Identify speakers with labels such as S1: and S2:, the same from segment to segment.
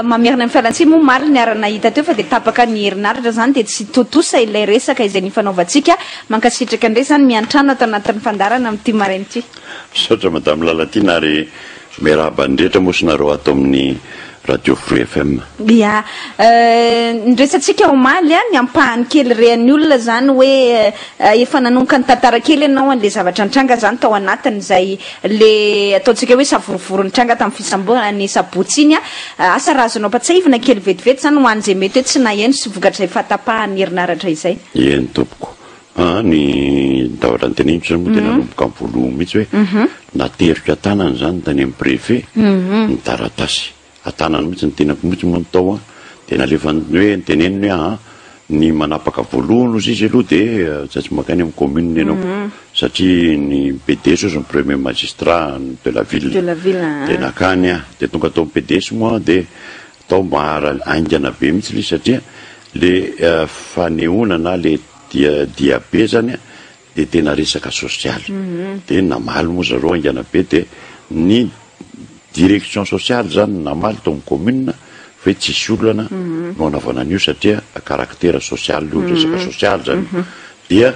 S1: Mamerina ny fialantsiny moa omaly niara-nahita teo fa dia tapaka ny herinaratra izany dia tsy tontosa ilay resaka izay nifanaovantsika. Mankasitraka indray izany miantrano ato anatin'ny fandaharana amin'ity maraina ity.
S2: Misaotra Madame Lalatiana ary miarahaba ny rehetra moa sy nareo ato amin'ny Radio Fruit FM.
S1: Ya, ny resatsika omaly ny ampahany kely rean'ny olona izany hoe efa nanomboka nitantara kely ianao an'ilay zavatra nitranga izany tao anatin'izay le ataontsika hoe savorovoro nitranga tamin'ny fisamborana ny sabotsy iny. Asa raha azonao ampatsiahivina kely vetivety izany ho an'izay mety hoe tsy naheno sy vokatr'izay fahatapahan'ny herinaratra izay.
S2: Eny tompoko. Aa ny zavatra noteneniko zany moa dia nanomboka amin'ny voalohany mihitsy hoe nateriko an-tanana izany tany amin'ny préfet ny taratasy. An-tanana mihitsy ny tenako mihitsy moa no tao an, dia nalefany hoe noteneniny hoe aa ny manapaka voalohany hozy izy aloha dia tsy maintsy mankany amin'ny commune ianao satria ny PDS hozy ny premier magistrat de la ville. Dia nankany aho, dia tonga tao amin'ny PDS moa aho dia tao mba haingana be mihitsy ilay izy satria le fanehoana na le Dia diabe zany dia tena resaka sosialy. Dia namaly moa zareo haingana be dia ny direction sociale zany no namaly tao amin'ny commune fa hoe tsisy olana no hanaovana an'io satria caractère social io, resaka sosialy zany io. Dia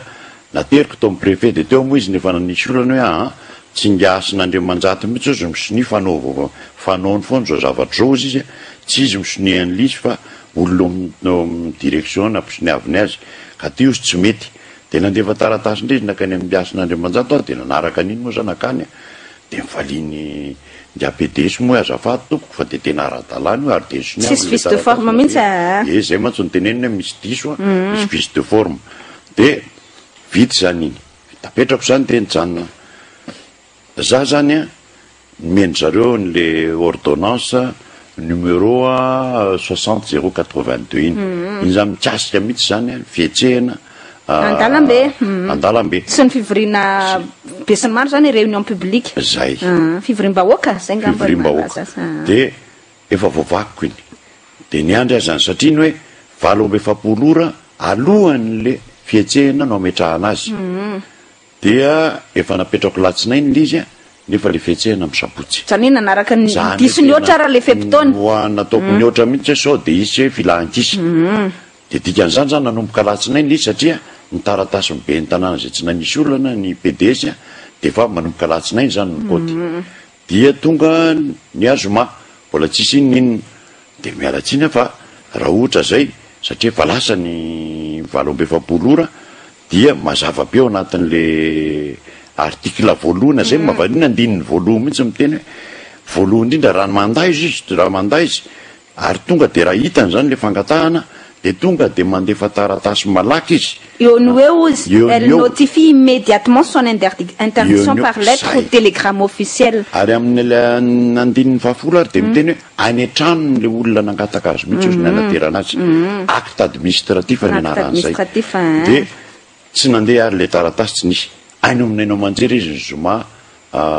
S2: nateriko tao amin'ny préfet dia teo moa izy no efa nanisy olana hoe aa tsy ingahy Hasinandriamanjato mihitsy ozy misonia fanaovana fanaony foana izao zavatra izao ozy izy, tsy izy misonia an'ilay izy fa Olona ao amin'ny direction nampisoniaviny azy ka teo izy tsy mety dia nandefa taratasy indray izy nankany amin'ny Hasina Andriamanjato aho dia nanaraka an'iny moa za nankany dia nivalian'i Ingahy PDS moa hoe azafady tompoko fa dia tena ara-dalàna io ary dia
S1: nisoniaviny Tsisy vice de forme mihitsy aa.
S2: Ee zay mantsy no teneniny hoe misy diso a, misy vice de forme dia vita izany iny, tapetrako izany dia nijanona Za zany an, nomen-dry zareo an'le ordonnance numéro 60 082 iny. Iny zany mikasika mihitsy zany ny fihetsehana
S1: An-dalambe.
S2: An-dalambe.
S1: Sy ny fivoriana besinimaro zany, réunion publique.
S2: Zay.
S1: Fivoriam-bahoaka, zay
S2: angamba no mahalaza azy. Dia efa voavakiko iny. Dia niandry aho zany satria ny hoe 48 ora alohan'le fihetsehana no ametrahana azy. Dia efa napetrako latsinainy le izy nefa le fihetsehana am sabotsy.
S1: Zany hoe nanaraka ny diso nihoatra ara le fe-potoana.
S2: Oa nataoko nihoatra mihitsy hoe sao dia hisy hoe filahan-kisa. Dia dikan'izany zany nanomboka latsinainy le izy satria ny taratasin'ny ben'ny tanàna izay tsy nanisy olana ny PDS dia efa manomboka latsinainy zany ny kaoty. Dia tonga ny azoma mbola tsisy inona inona. Dia miala tsiny aho fa raha ohatra zay satria efa lasa ny 48 ora Dia mazava be ao anatin'le article voalohany zay mahavariana andininy voalohany mihitsy miteny hoe voalohany indrindra raha manda izy izy raha manda izy ary tonga dia raha hitany zany le fangatahana dia tonga dia mandefa taratasy malaky izy.
S1: Eo no eo ozy, elle notifie immédiatement son interdiction par lettre ou télégramme officiel.
S2: Ary amin'ilay andininy fahafolo ary dia miteny hoe any an-tranony le olona nangataka azy mihitsy ozy ny anaterana azy, acte administratif ny anaran'izay, dia tsy nandeha ary le taratasy tsy nisy, any amin'ny haino aman-jery izy ny zoma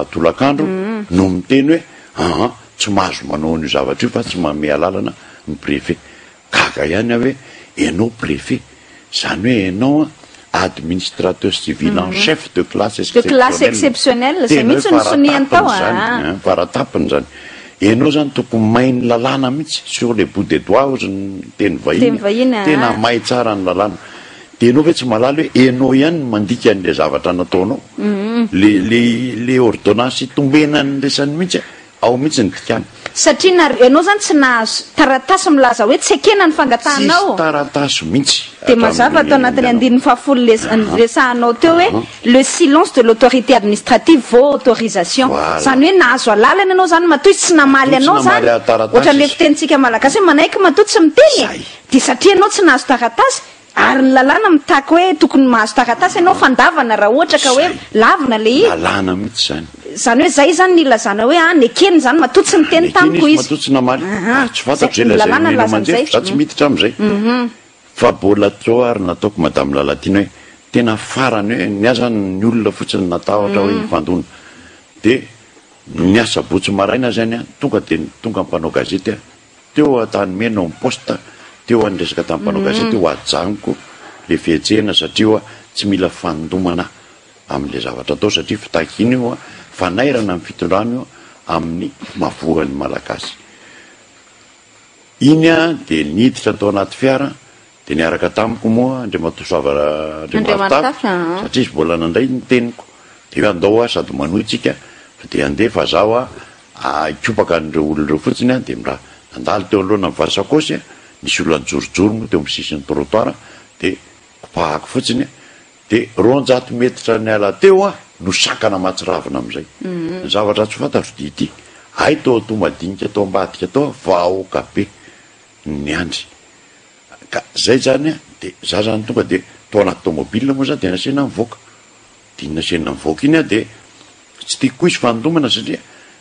S2: tolakandro no miteny hoe aa tsy mahazo manao an'io zavatra io fa tsy manome alalana ny préfet, Gaga ihany aho hoe ianao préfet, izany hoe ianao an administrateur civil en chef de classe
S1: De classe exceptionnelle, izay
S2: Tena hoe
S1: mihitsy no soniany tao
S2: fara-tampony
S1: aa.
S2: izany, fara-tampony izany. Ianao izany tokony mahay ny lalàna mihitsy, sur les bouts des doigts hozy ny teny vahiny,
S1: Teny vahiny aa.
S2: tena mahay tsara ny lalàna. Dia ianao ve tsy mahalala hoe ianao ihany no mandika an'ilay zavatra nataonao? Le le le ordonnance itombenan'ny resany mihitsy Ao mihitsy ny dikany.
S1: Satria na ianao zany tsy nahazo taratasy milaza hoe tsy ekena ny fangatahanao.
S2: Tsisy taratasy mihitsy
S1: Dia mazava ato anatin'ny andininy fahafolo le resahanao teo hoe le silence de l'autorité administrative vaut autorisation. Izany hoe nahazo alalana ianao zany matoa izy tsy namaly anao zany. Ohatran'ilay fitenintsika malagasy hoe manaiky matoa tsy miteny e. Dia satria ianao tsy nahazo taratasy Ary ny lalàna mitaky hoe tokony mahazo taratasy ianao fandavana raha ohatra ka hoe lavina le izy.
S2: Lalàna mihitsy izany.
S1: Izany hoe zay izany ny ilazana hoe ah nekeny izany matoa tsy niteny
S2: Nekeny
S1: tamiko
S2: izy
S1: izy.
S2: matoa tsy namaly.
S1: Aha.
S2: Ary tsy fantako
S1: Zay,
S2: izay
S1: ny
S2: lazain'ny
S1: lalàna
S2: haino
S1: milaza
S2: aman-jery
S1: an'izay.
S2: fa za tsy miditra amin'izay. Fa mbola teo ary nataoko Madame Lalatiana hoe tena farany hoe ny ahy izany ny olona fotsiny natahotra hoe hifandona. Dia ny asabotsy maraina izany an, tonga dia tonga ny mpanao gazety an, Teo Antanimena ao am poste teo aho niresaka tamin'ny mpanao gazety hoe ajanoko le fihetsehana satria hoa tsy mila fandomana amin'le zavatra atao satria fitakiana io fanairana ny fitondrana io amin'ny mavoan'ny Malagasy. Iny aho dia niditra tao anaty fiara dia niaraka tamiko moa Andriamatoa Soava Andriamarotafy satria izy mbola nandray ny teniko dia hoe andao hoa sady manohy tsika fa dia handeha fa zaho hoa hikopaka an'ireo olona ireo fotsiny aho dia mra nandalo teo anoloana ny vasakosy nisy olona nijorojoro moa teo amin'ny sisin'ny trottoir dia kopahako fotsiny Dia 200 metatra niala teo aho no sakana mahatsiravina amin'izay. Ny zavatra tsy fantatro dia ity, hay tao Antohomadinika tao ambadika tao aho vahoaka be no niandry. Ka zay zany an, dia za zany tonga dia tao anaty tomobile moa za dia nasaina nivoaka. Dia iny nasaina nivoaka iny aho dia tsy tiako koa hisy fandomana satria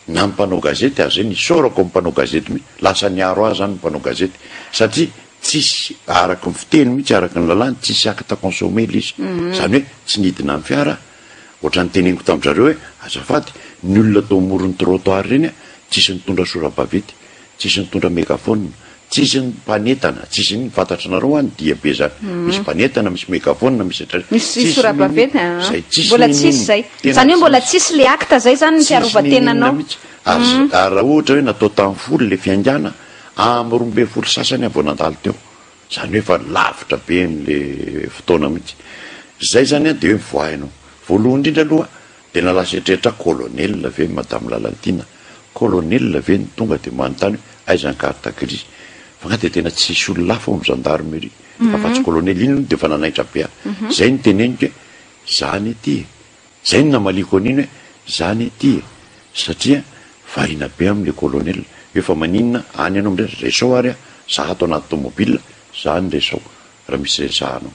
S2: na ny mpanao gazety aza zay nisaorako ny mpanao gazety mihitsy, lasa niaro ahy zany ny mpanao gazety satria tsisy araka ny fiteny mihitsy araka ny lalàna tsisy acte consommé ilay izy, zany hoe tsy nidina ny fiara, ohatran'ny teneniko tamin-dry zareo hoe azafady ny olona tao amoron'ny trottoir ireny tsisy nitondra sora-baventy, tsisy nitondra megaphone, tsisy ny mpanentana, tsisy ny fantatranareo an ny dia be zany, misy mpanentana, misy megaphone, misy hatrany,
S1: Misy
S2: tsisy
S1: sora-baventy
S2: niniana,
S1: an,
S2: zay tsisy
S1: mbola tsisy
S2: niniana,
S1: zay,
S2: tena
S1: zany hoe
S2: tsy
S1: mbola
S2: nisy,
S1: tsisy le acte zay zany ny
S2: tsisy niniana
S1: fiarovan-tenanao.
S2: mihitsy, ary ary raha ohatra hoe natao tamin'ny folo le fiaingàna, amin'ny 12 sasany aho vao nandalo teo, zany hoe efa lavitra be an'le fotoana mihitsy, zay zany an de hoe mivoaha ianao, voalohany indrindra aloha Tena lasa eritreritra aho, colonel ve madame Lalatiana, colonel ve no tonga dia manontany hoe aiza ny carte grise? Fa nga dia tena tsisy olona hafa ao amin'ny gendarmerie afa-tsy colonel? Iny aloha dia efa nanaitra be ahy. Zay no teneniko hoe zany ity e! Zay no namaliako an'iny hoe zany ity e! Satria variana be amin'ilay colonel hoe fa maninona any ianao miresaka, resao ary aho, za ato anaty tomobile, zany resao raha misy resahanao.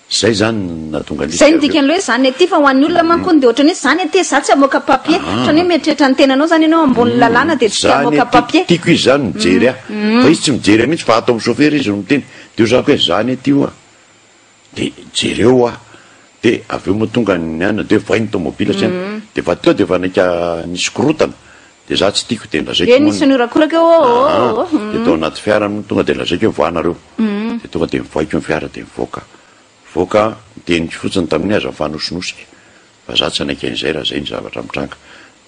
S2: Zay zany no nahatonga an'izy
S1: Zay no
S2: avy eo.
S1: dikan'ilay hoe zany aty fa ho an'ny olona manko hono dia ohatran'ny hoe zany aty za tsy hamoaka papier. Ohatran'ny hoe mieritreritra ny tenanao zany ianao ambonin'ny lalàna dia tsy te
S2: Zany
S1: hamoaka
S2: aty,
S1: papier.
S2: tiako izy zany mijery ahy. Fa izy tsy mijery ahy mihitsy fa ato amin'ny chauffeur izy no miteny. Dia hoy za koa hoe zany aty hoa. Dia jereo hoa. Dia avy eo moa tonga ny anona dia voay ny tomobile sy ny. Dia efa teo dia efa naika nisy korontana. Dia za tsy tiako dia nolazaiko
S1: Dia
S2: moa
S1: nisy nihorakoraka hoe ô ô ô.
S2: Dia tao anaty fiara moa tonga dia lazaiko hoe voanareo. Dia tonga dia mivoaiko ny fiara dia mivoaka. Mivoaka, niteniko fotsiny tamin'iny aza mifanosinosika fa za tsy hanaiky an'izay raha izay ny zavatra mitranga.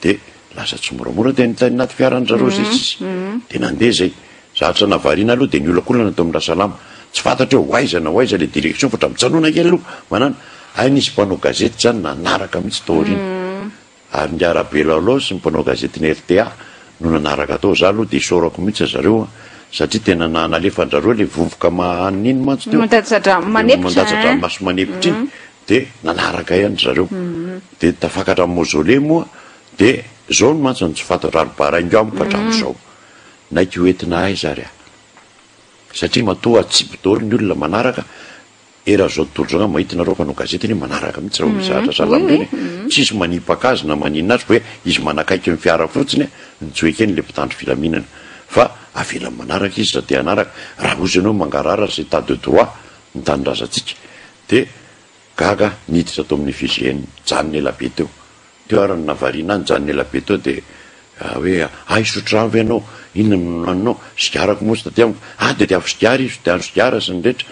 S2: Dia lasa tsimoramora dia niteny anaty fiaran-dry zareo izay tsisy. Dia nandeha izay. Zavatra nahavariana aloha dia niolakolana teo amin'ny Rasalama. Tsy fantatro hoe ho aiza na ho aiza ilay direction fa ohatran'ny mijanona kely aloha manana. Hay nisy mpanao gazety izany nanaraka mihitsy tao aoriana. Ary ingahy Rabelalao sy ny mpanao gazetin'ny rta no nanaraka tao, za aloha dia isaorako mihitsy ry zareo an, satria tena na nalefan-drareo ilay vovoka mahanina iny mantsy teo,
S1: Mandatsa-drano manepotra hein.
S2: mandatsa-dranomaso manepotra iny, dia nanaraka ihany ry zareo. Dia tafakatra amin'ny mausolée moa, dia zao no mantsy no tsy fantatro ary baraingo amiko hatramin'izao, naika ho entina aiza ary aho? Satria matoa atsipy daholo ny olona manaraka, Eran'izao tontolo izao angamba mahita nareo mpanao gazety anie manaraka mihitsy raha vao misy zavatra sahala amin'ireny e. Tsisy manipaka azy na maninona azy fa hoe izy manakaiky ny fiara fotsiny no tsy ho ekeny ilay mpitandro filaminana. Fa avelany manaraka izy raha te hanaraka. Raha ozy ianao mangarahara sy état de droit ny tanindrazantsika dia gaga niditra tao amin'ny FIGN. Nijanona ela be teo. Teo ary no nahavariana ahy nijanona ela be teo dia hoe ah hisotro rano ve ianao? Inona no nohaninao? Sigarako moa tsy tadiaviko. Ah dia tiavo sigara izy, tiano sigara sy ny rehetra.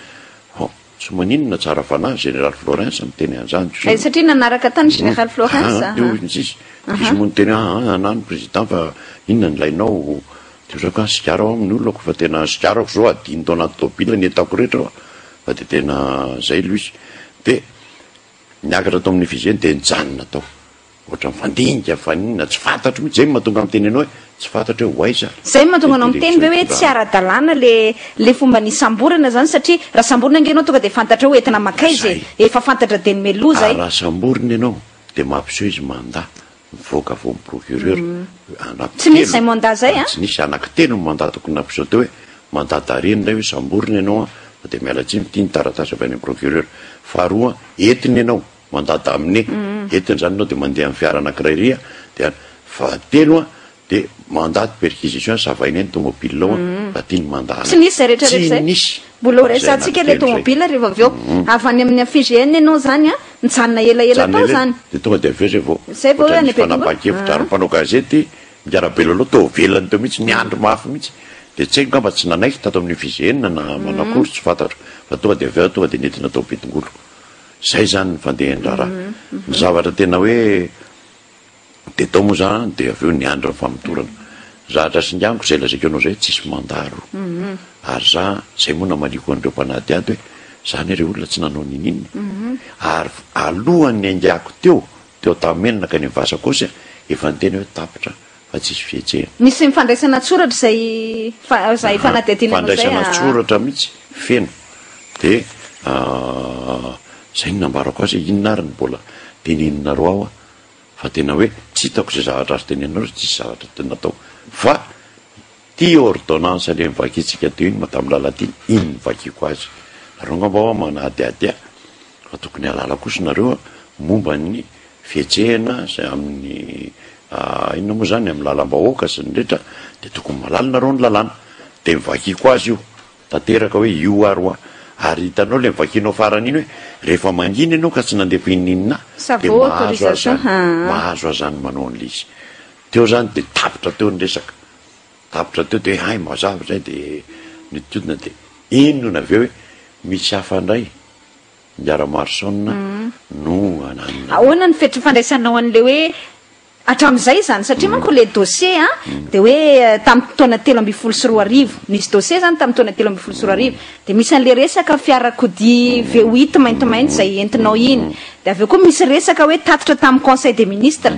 S2: Bon, tsy maninona tsara fanahy Général Florens miteny an'izany
S1: kosa. Satria nanaraka tany Général Florens.
S2: Ah, teo izy izy. Izy moa niteny hoe ah, ah, ny président fa inona no ilainao? Dia ohatrako ah, sigara ho amin'ny olako fa tena sigarako izao adino tao anaty tôbila ny entako rehetra fa dia tena izay aloha izy. Dia Niakatra tao amin'ny FIG dia nijanona tao. Ohatran'ny fandinika, faninona, tsy fantatro mihitsy. Izay no mahatonga miteny anao hoe tsy fantatro hoe ho aiza
S1: Izay no mahatonga
S2: ilay
S1: anao miteny
S2: direction
S1: ve hoe tsy
S2: hitondrana.
S1: ara-dalàna le le fomba nisamborana izany satria raha samborina ange ianao tonga dia fantatrao hoe entina mankaiza e!
S2: Izay.
S1: Efa fantatra dieny mialoha izay.
S2: Ary raha samborina ianao dia mampiseho izy mandat mivoaka avy ao amin'ny procureur
S1: Tsy nisy
S2: anankitelo,
S1: izay mandat izay an!
S2: tsy nisy, anankitelo ny mandat tokony nampiseho teo hoe mandat d'arrêt indray hoe samborina ianao an, fa dia miala tsiny ity ny taratasy avy any amin'ny procureur. Faharoa, entina ianao, mandat d'amener, entina izany ianao dia mandeha amin'ny fiara anankiray iry an, dia fahatelo an, dia mandat de perquisition, savaina eny tomobile ao an, fa ity ny mandat
S1: Tsy nisy izay rehetra rehetra
S2: Tsy
S1: izay.
S2: nisy
S1: Mbola ho
S2: izay
S1: resahantsika ilay
S2: anankitelo izay.
S1: tomobile rehefa avy eo. Avy any amin'ny FIGN ianao izany an, Nijanona elaela
S2: Nijanona
S1: tao
S2: ela
S1: izany.
S2: Dia tonga dia avy eo izay vao
S1: Izay vao hoe
S2: ohatran'ny
S1: any
S2: nisy
S1: Betongolo.
S2: fanapahan-kevitra ary ny mpanao gazety miara-belona teo ivelany teo mihitsy, niandry mafy mihitsy. Dia tsy haiko angamba tsy nanaiky tato amin'ny FIGN na manakory tsy fantatro fa tonga dia avy eo tonga dia nentina tao Betongolo. Izay izany ny fandehan'ny raharaha. Ny zavatra tena hoe dia tao moa za dia avy eo niandry ny famotorana. Zavatra singaniko izay lazaiko anao izay tsisy mandalo. Ary za, izay moa namaliako an'ireo mpanadihady hoe za anie re olona tsy nanao niniana. Ary alohan'ny niaingako teo, teo Antanimena nankany amin'ny Vasakosy aho, efa niteny hoe tapitra fa tsisy fihetsehana.
S1: Nisy ny fandraisana an-tsoratra izay izay fanadihadiana anao izay
S2: Fandraisana an-tsoratra mihitsy, feno. Dia izay no nambarako azy hoe inona ary no mbola teneninareo aho fa tena hoe tsy hitako izay zavatra azo teneninareo satria tsisy zavatra tena natao fa ity ordonnance le novakintsika teo iny madame Lalatiana, iny novakiko azy. Nareo angamba hoa manadihady ahy fa tokony hahalala kosa nareo momba ny fihetsehana sy amin'ny inona moa zany amin'ny lalam-bahoaka sy ny rehetra dia tokony mahalala nareo ny lalàna. Dia novakiko azy io tanteraka hoe io ary hoa. Ary hitanao le novakinao farany iny hoe rehefa mangina ianao ka tsy nandefa inon'inona
S1: Ça
S2: dia
S1: vaut
S2: mahazo azy
S1: autorisation
S2: zany,
S1: aa.
S2: mahazo azy zany manao an'le izy. Teo zany dia tapitra teo ny resaka. Tapitra teo dia hoe hay mazava izay dia nitodina dia iny nony avy eo hoe misy hafa indray ny Ramaroson no ananona.
S1: Ahoana ny fetry fandraisanao an'ilay hoe hatramin'izay izany satria manko ilay dossier an dia hoe tamin'ny taona 2013 nisy dossier izany tamin'ny taona 2013 dia misy an'ilay resaka fiarakodia V8 maintimainty izay entinao iny dia avy eo koa misy resaka hoe tatitra tamin'ny conseil des ministres.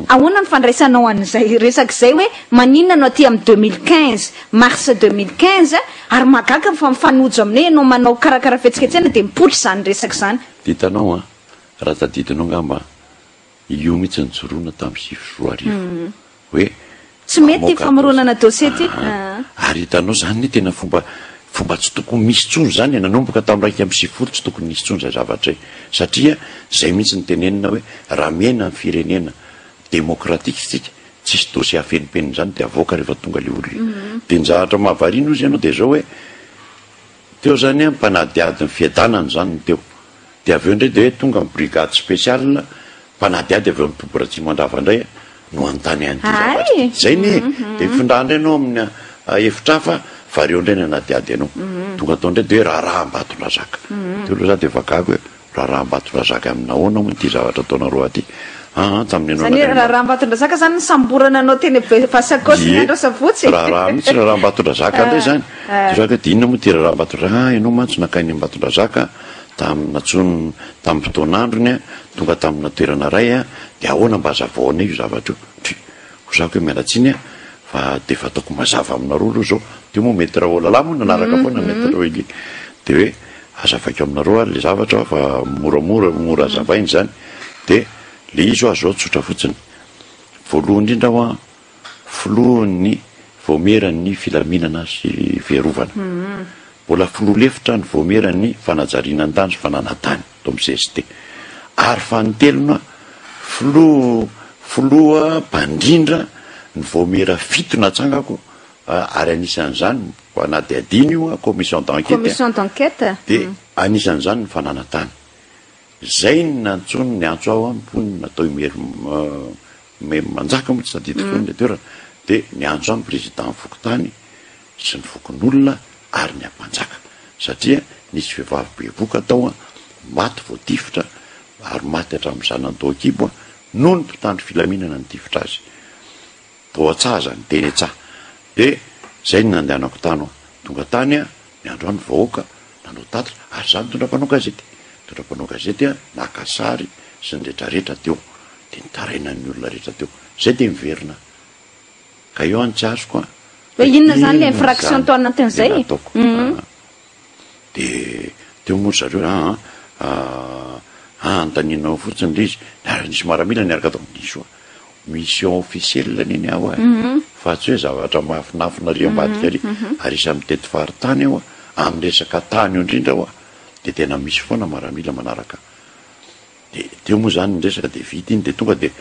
S1: Ahoana ny fandraisanao an'izay resaka izay hoe maninona no aty amin'ny 2015, mars 2015, ary mahagaga fa mifanojo amin'ny hoe ianao manao karakara fihetsiketsehana dia mipoitra izany resaka izany.
S2: Hitanao an, raha tadidinao angamba io mihitsy nijoroana tamin'ny 2009 hoe
S1: Tsy mety ity famoronana dossier ity.
S2: Ary hitanao zany ny tena fomba fomba tsy tokony misy intsony zany e, nanomboka tamin'ny 91 tsy tokony nisy intsony zay zavatra zay, satria zay mihitsy ny tenenina hoe raha miaina ny firenena demokratika isika tsisy dossier afenimpenina zany de avoaka rehefa tonga le olona. De ny zavatra mahavariana ozy ianao de zao hoe teo zany an mpanadihady ny fiadanana zany ny teo, de avy eo indray de hoe tonga ny brigade spéciale Mpanadihady avy ao amin'ny Toby Ratsimandrava indray no hanontany an'ity zavatra ity. Izay anie e! Dia mifindrà indray ianao amin'ny hevitra hafa fa ireo indray no hanadihady anao. Tonga tao indray dia hoe raharaha Ambatondrazaka. Teo aloha izaho dia efa gaga hoe raharaha Ambatondrazaka amin'ny nahoana moa ity zavatra ataonareo aty? Aa tamin'ny ianao
S1: Izany hoe
S2: nankany
S1: raharaha Ambatondrazaka izany nisamborana anao teny Vasakosy ny
S2: Ie,
S1: andro asabotsy?
S2: raharaha mihitsy raharaha Ambatondrazaka indray izany. Dia izaho hoe dia inona moa ity raharaha Ambatondrazaka? Ah, ianao mantsy nankany Ambatondrazaka tamin'ny nantsoiny tamin'ny fotoan'androny tonga tamina toerana iray dia ahoana mba hazavao anay io zavatra io? Tsia, ho zako hoe miala tsiny aho fa dia efa ataoko mazava aminareo aloha izao, teo moa Maître Olala moa nanaraka foana Maître Willy, dia hoe hazavaiko aminareo ary ilay zavatra fa moramora, mora hazavaina izany, dia ilay izy hoa zao tsotra fotsiny, voalohany indrindra hoa filohan'ny vaomieran'ny filaminana sy fiarovana, mbola filoha lefitra ny vaomieran'ny fanajariana ny tany sy fananan-tany tao amin'ny cst, ary fanintelona filoha filoha mpandrindra ny vaomiera fito natsangako ary anisan'izany fanadihadiana io commission d'enquête
S1: Commission d'enquête.
S2: dia anisan'izany ny fananan-tany. Zay no nantsoiny niantso aho mponina tao Imerimanjaka moa tsy tadidiko intsony le toerana de niantso ahy ny président ny fokontany sy ny fokonolona ary ny ampanjaka satria nisy vehivavy bevoka tao maty voatifitra ary maty hatramin'ny zanany tao an-kibo noho ny mpitandro filaminana nitifitra azy tao an-tsaha zany teny an-tsaha de zay no nandehanako tany aho tonga tany aho ny andro any vahoaka nanao tatitra ary za nitondra mpanao gazety nitondra mpanao gazety aho naka sary sy ny retraretra teo de nitarainan'ny olona rehetra teo zay de miverina ka eo any tsy azoko an
S1: Hoe inona zany le infraction tao anatin'izay?
S2: Le nataoko de teo moa ry zareo aa aa anontanianao fotsiny le izy ary nisy maramila niaraka tao nisy oa mission officielle anie ny ahy e fa tsy hoe zavatra mahafinafina ary ambadika ary ary isan'ny mitety faritany aho amin'ny resaka tany io indrindra aho de tena misy foana maramila manaraka De teo moa zany ny resaka de vita iny de tonga de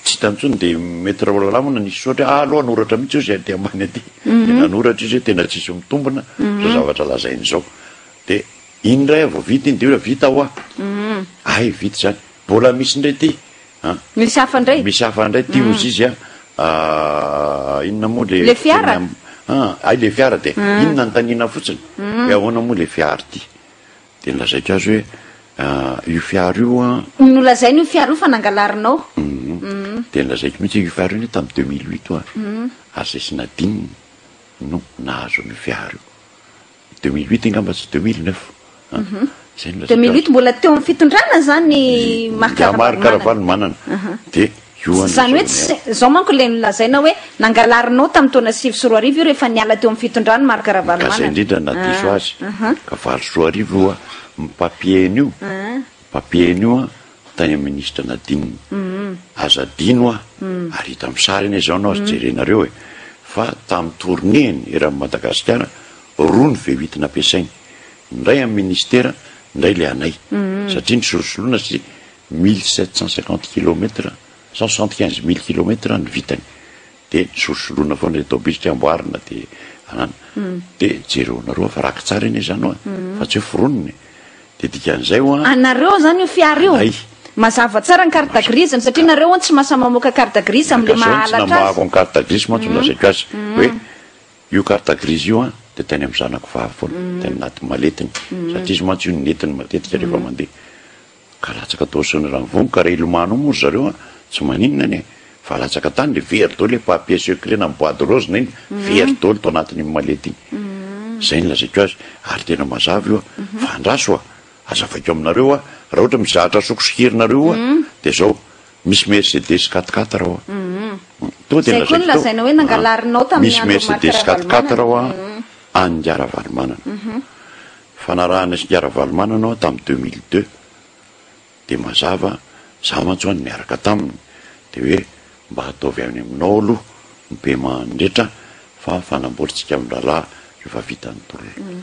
S2: tsy hitany intsony de Maître Raolalahy moa nanisy soratra hoe ah aleo hanoratra mihitsy io zay aty ambany aty de nanoratra izy hoe tena tsisy mitombina zao zavatra lazainy zao de iny indray vao vita iny de hoe vita hoa hay vita zany mbola misy indray ty an
S1: Misy hafa indray?
S2: Misy hafa indray ty hozy izy an inona moa le
S1: Le fiara?
S2: An hay le fiara de iny nanontaniana fotsiny hoe ahoana moa le fiara ty Dia nolazaiko azy hoe, Io fiara io an.
S1: Nolazainy io fiara io fa nangalarinao.
S2: Dia nolazaiko mihitsy hoe io fiara io anie tamin'ny 2008 hoa, ary izay sy Nadine no nahazo an'io fiara io. 2008 angamba tsy 2009 an! Izay no lazaiko
S1: azy. 2008 mbola teo amin'ny fitondrana izany Marc
S2: Ingahy Marc
S1: Ravalomanana.
S2: Ravalomanana. Dia io an
S1: Izany hoe tsy, izao manko ilay nolazaina hoe nangalarinao tamin'ny taona 2009 io rehefa niala teo amin'ny fitondrana Marc
S2: Ka izay
S1: Ravalomanana.
S2: indrindra no nahadiso azy. Ka 2008 io an, ny papier-ny io, papier-ny io an, tany amin'ny ministra Nadine. Aza adino an, ary hita amin'ny sary anie izao no azo jerenareo e, fa tamin'ny tournée-ny eran'i Madagasikara, roa ny V8 nampiasainy, ny iray amin'ny ministera, ny iray ilay anay, satria nisolosoloina sy 1750 kilomètres, 175000 kilomètres no vitany, dia nisolosoloina foana ilay tôbily satria amboarina dia anana, dia jereonareo fa raki-tsary anie izany hoa, fa tsy hoe foronina e. Dia dikan'izay hoa.
S1: Anareo zany io fiara io?
S2: Anay.
S1: Mazava tsara ny carte grise-ny satria nareo hono tsy mahasahy mamoaka carte grise amin'ilay
S2: Ka zao no tsy
S1: maha halatra azy.
S2: namoahako ny carte grise mantsy no lazaiko azy hoe io carte grise io an dia tany amin'ny zanako vavy foana, tany anaty maletiny satria izy mantsy io no nentiny matetika rehefa mandeha. Ka latsaka tao Soanierana-Ivongo ka raha hilomano ao moa ry zareo an tsy maninona anie fa latsaka tany dia very daholo ilay papier secret na ny bois de rose na inona, very daholo tao anatin'iny mallette iny. Izay no lazaiko azy ary tena mazava io an, fa andraso an, azavaiko aminareo an, raha ohatra misy zavatra sokisokirinareo io an, dia izao, misy Mercedes quatre quatre ao an, tonga dia
S1: Izay koa no
S2: nolazaiko teo,
S1: lazaina hoe nangalarinao tamin'ny
S2: misy
S1: andron'i Marc
S2: Mercedes quatre quatre ao an,
S1: Ravalomanana.
S2: an'i Ingahy Ravalomanana. Fanarahana sy Ingahy Ravalomanana aho tamin'ny 2002. Dia mazava, za mantsy ho'a niaraka taminy, dia hoe mba ataovy any aminao aloha ny paiement ny rehetra fa fanamboarintsika amin'ny rahalahy rehefa vita ny tolona.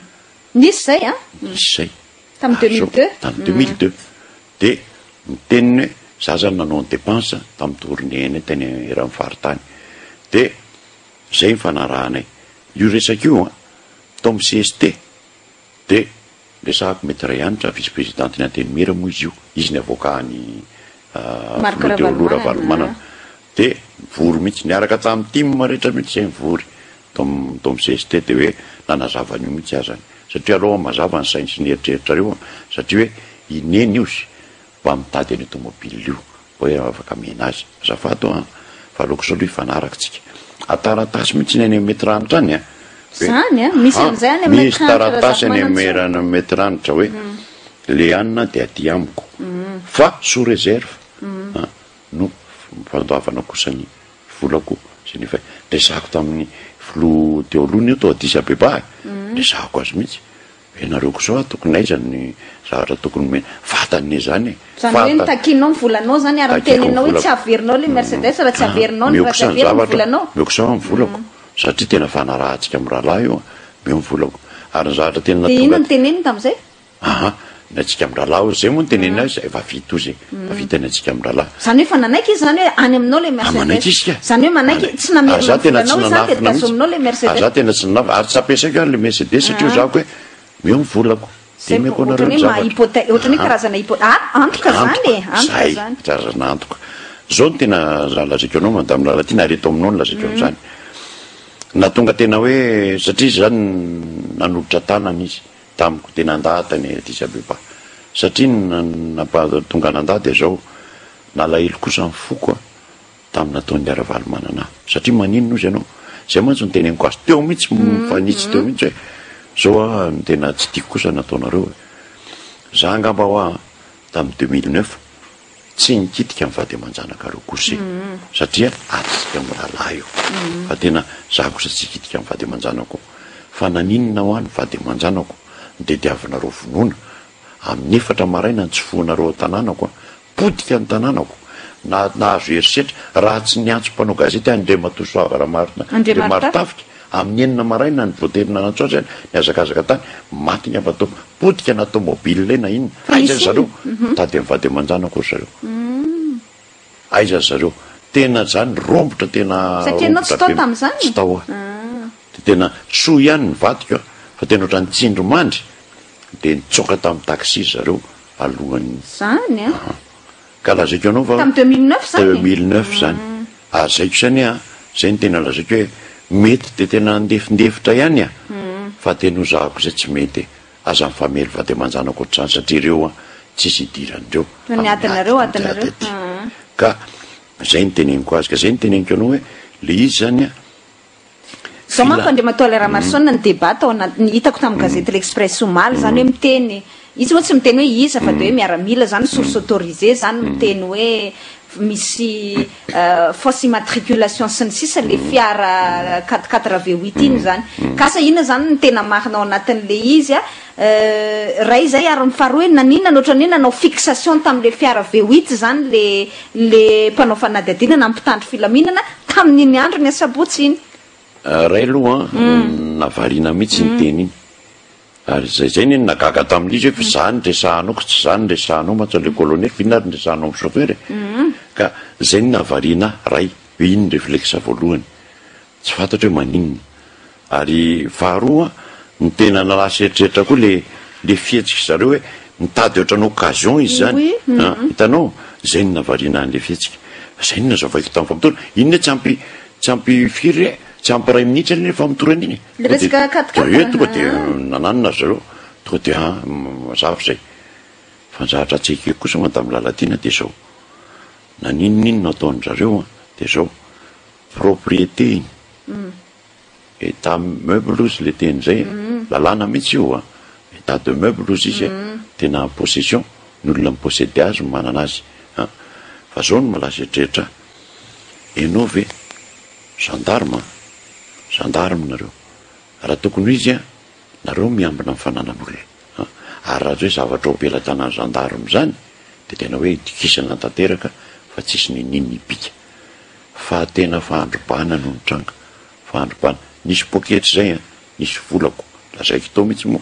S1: Nisy izay an?
S2: Nisy izay.
S1: Tamin'ny 2002?
S2: Tamin'ny 2002. Dia ny teniny hoe za zany nanao ny dépense tamin'ny tournée anay tany eran'ny faritany. Dia izay ny fanarahanay. Io resaka io an, tao amin'ny CST dia Resahako Maître Hanitra, vice présidente ny Antenimiera moa izy io, izy ny avocat an'i
S1: Marc
S2: filoha teo aloha
S1: Ravalomanana.
S2: Ravalomanana, dia nivory mihitsy, niaraka tamin'ny tim rehetra mihitsy izay nivory tao amin'ny tao amin'ny cst, dia hoe nanazava an'io mihitsy azany, satria aleo mazava ny sainy sy ny eritreritrareo an, satria hoe i Neny ozy mba mitady an'io tomobile io. Hoe afaka mihena azy. Azafady hoa fa aleoko zao aloha hifanaraka tsika. A taratasy mihitsy ny any amin'ny Maître Hanitra any a. Hoe
S1: Zany a? Misy
S2: an,
S1: an'izay any amin'ny
S2: misy
S1: Maître Hanitra
S2: taratasy any amin'ny
S1: Razafimanantsoa?
S2: Maître Hanitra hoe le anona dia aty amiko fa sous réserve an no fandoavana kosa ny volako izay nefa resahako tamin'ny filoha teo aloha io tao Addis Abeba e. Resahako azy mihitsy. Ianareo kosa hoa tokony aiza ny zavatra tokony omena vatany ne zany e!
S1: Zany hoe
S2: Fantany.
S1: nitakianao ny volanao zany ary
S2: Takiako ny
S1: nitenenao hoe tsy
S2: volako.
S1: averinao le Mercedes raha tsy
S2: Ah,
S1: averinao ny
S2: omeo
S1: raha
S2: kosa
S1: tsy
S2: ny
S1: averiny ny
S2: zavatra,
S1: volanao.
S2: omeo kosa ny volako satria tena fanarahantsika mirahalahy io an, omeo ny volako. Ary ny zavatra tena
S1: Dia
S2: tonga
S1: inona no teneniny tamin'izay?
S2: Aha, ny antsika mirahalahy ozy, zay moa no teneniny azy, efa vita ozy e, efa vita ny antsika mirahalahy.
S1: Zany hoe efa nanaiky izy zany hoe any aminao le
S2: Ah, manaiky
S1: Mercedes.
S2: izy ka.
S1: Zany hoe manaiky,
S2: Manaiky.
S1: tsy
S2: Ary
S1: namerina
S2: za
S1: ny
S2: tena tsy
S1: volanao izy zany dia
S2: nanafina mihitsy.
S1: tazominao le
S2: Ary
S1: Mercedes.
S2: za tena tsy nanafina, ary tsy ampiasaiko ary le Mercedes satria hoy zako hoe Meo ny volako, dia
S1: Zay
S2: omeko anareo
S1: ohatran'ny
S2: ny
S1: hoe maha
S2: zavatra.
S1: hypothèse, ohatran'ny hoe
S2: Aha.
S1: karazana hypo, ah, antoka zany
S2: Antoka,
S1: e, antoka
S2: zay,
S1: zany.
S2: karazana antoka. Zao no tena za lazaiko anao Madame Lalatiana, ary eto aminao no lazaiko an'izany. Nahatonga tena hoe, satria izy zany nanolotra tanana izy tamiko, dia nandà tany Addis Abeba. Satria ny nampahatonga nandà dia zao, nalahelo kosa ny foko an, tamin'ny nataon'i Ravalomanana ahy. Satria maninona ozy ianao? Izay mantsy no teneniko azy teo mihitsy, mifanitsy teo mihitsy hoe zao aho no tena tsy tiako kosa ny nataonareo e. Za angamba hoa tamin'ny 2009 tsy nikitika ny vady aman-janakareo kosa e. Satria adintsika mirahalahy io. Fa tena za kosa tsy hikitika ny vady aman-janako. Fa naninona hoa ny vady aman-janako no tediavinareo vonoina? Amin'ny efatra maraina no tsofohanareo ao an-tanànako an. Potika ny tanànako, na nahazo herisetra, raha tsy niantso mpanao gazety aho Andriamatoa Soava Ramarina Andriamarotafika, amin'ny enina maraina no voatery nanantso azy aho, nihazakazaka tany, maty ny hafa tao, potika na tomobile na inona, aiza ry zareo? Mitady amin'ny vady aman-janako ry zareo, aiza ry zareo? Tena zany rombotra tena
S1: Satria ianao tsy
S2: rombotra
S1: tao
S2: be,
S1: tamin'izany?
S2: tsy tao aho, dia tena soa ihany ny vadiko an, fa tena ohatran'ny tsindrimandry, dia nitsoaka tamin'ny taxi ry zareo, alohan'ny.
S1: Zany an!
S2: Aha. Ka lazaiko anao fa.
S1: Tamin'ny 2009 zany e?
S2: 2009 zany. Ary zay kosa anie an, zay no tena lazaiko hoe mety dia tena andefindefitra ihany an, fa tena hozahako izay tsy mety e. Aza mifamely vady aman-janaka ohatr'izany satria ireo an, tsisy idiran'ireo
S1: Ny
S2: amin'ny
S1: adinareo,
S2: ady
S1: adinareo.
S2: aty. Ka. Zay no teneniko azy ka zay no teneniko anao hoe le izy zany a.
S1: Zao manko Andriamatoa Alain Ramaroson ny débat tao anaty ny hitako tamin'ny gazety L'Express omaly zany hoe miteny izy moa tsy miteny hoe iza fa de hoe miaramila zany source autorisée zany miteny hoe misy fausse immatriculation sy ny sisa le fiara quatre quatre V huit iny zany ka asa inona zany ny tena marina ao anatin'le izy a Ray izay ary ny faharoa hoe naninona no ohatran'ny hoe nanao fixation tamin'ilay fiara V huit izany le le mpanao fanadihadiana na mpitandro filaminana tamin'iny andron'ny asabotsy iny.
S2: Ray aloha an, nahavariana mihitsy iny teny iny. Ary izay izay anie no nahagaga tamin'ilay izy hoe fa za no resahanao ko tsy za no resahanao mantsy ilay colonel fa inona ary no resahanao amin'ny chauffeur e? Ka izay no nahavariana ahy, ray, hoe iny ny réflexe voalohany. Tsy fantatro hoe maninona. Ary faharoa, ny tena nalasa eritreritra koa le le fihetsiky zareo hoe mitady ohatran'ny occasion izy zany an, hitanao? Zay no nahavariana an'le fihetsika. Fa zay no nazavaiko tamin'ny famotorana. Iny ne tsy ampy tsy ampy firy e, tsy ampy iray minitra anie le famotorana iny e.
S1: Le resaka quatre quatre?
S2: Ie, tonga de nananona ry zareo, tonga de an, mazava izay. Fa ny zavatra tsy ekeko kosa madame Lalatiana dia zao, na n'inon'inona ataon-dry zareo an, dia zao, Propriété iny. Etat meuble ozy le teny zay e. Lalàna mihitsy io a. Etat de meuble ozy izy e. Tena possession, ny olona mi-possède azy no manana azy a. Fa zao no malaza eritreritra ahy. Enao ve gendarme a? Gendarme nareo. Raha tokony ho izy a, nareo miambina ny fananan'olona a. Ary raha tsy hoe zavatra ao am-pelatanan'ny gendarme zany dia tena hoe itokisana tanteraka fa tsisy n'inon'inona hibika. Fa tena fandrobana no nitranga. Fandrobana. Nisy poketra izay an, nisy volako. Lazaiko tao mihitsy moa.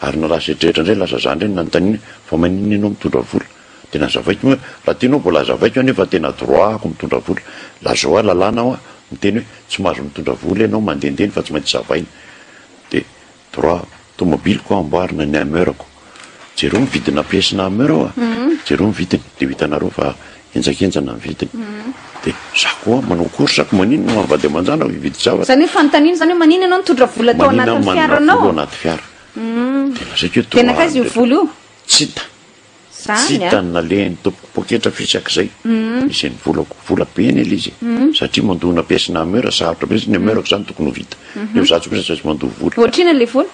S2: Ary na lasa eritreritra indray, lasa za indray no nanontaniana hoe fa maninona ianao mitondra vola? Dia nazavaiko moa hoe raha tianao mbola hazavaiko aho nefa tena droit-ko mitondra vola. Lazao ahy lalàna hoa miteny hoe tsy mahazo mitondra vola ianao mandehandeha fa tsy maintsy zavaina. Dia Droit tomobiliko amboarina ny hammer-ko. Jereo ny vidina pièce-na hammer oa, jereo ny vidiny dia ho hitanareo fa henjakenjana ny vidiny. Dia za koa manao course ko maninona no vady aman-janako hividy zavatra.
S1: Izany hoe fanontaniana izany hoe maninona ianao nitondra vola tao
S2: Maninona
S1: anatin'ny
S2: manana
S1: fiaranao?
S2: vola ao anaty fiara. Dia lazaiko hoe
S1: Dia nankaiza io
S2: droit
S1: vola io?
S2: Tsy hita.
S1: Zany
S2: Tsy
S1: a!
S2: tany nalehany tompoko poketra fisaka izay misy ny volako, vola be anie le izy e, satria mandoa na pièce na humeur sarotra be ny humeur-ko zany tokony ho vita, nefa za tsy kosa tsy maintsy mandoa vola.
S1: Ohatr'inona le vola?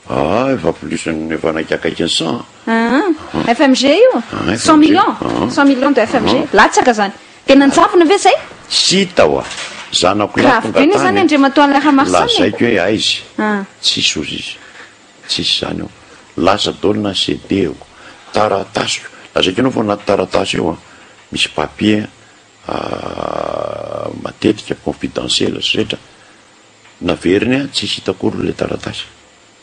S2: Ah efa plus ny efa naikakaiky ny 100
S1: an. Ah, FMG io?
S2: Ah,
S1: 100 millions?
S2: Ah.
S1: 100 millions de FMG, latsaka zany. Dia nanjavona ve zay?
S2: Tsy hita oa! Zanako lahy
S1: Grave
S2: tonga
S1: be anie zany
S2: tany
S1: Andriamatoa Alain Ramaroson e!
S2: lazaiko hoe aiza,
S1: Ah.
S2: tsisy ozy izy. Tsisy izany ao. Lasa daholo na CD-ko, taratasiko. Lazaiko anao fa ao anaty taratasy ao an, misy papier matetika confidentiel sy rehetra. Naveriny an, tsisy hita akory ilay taratasy.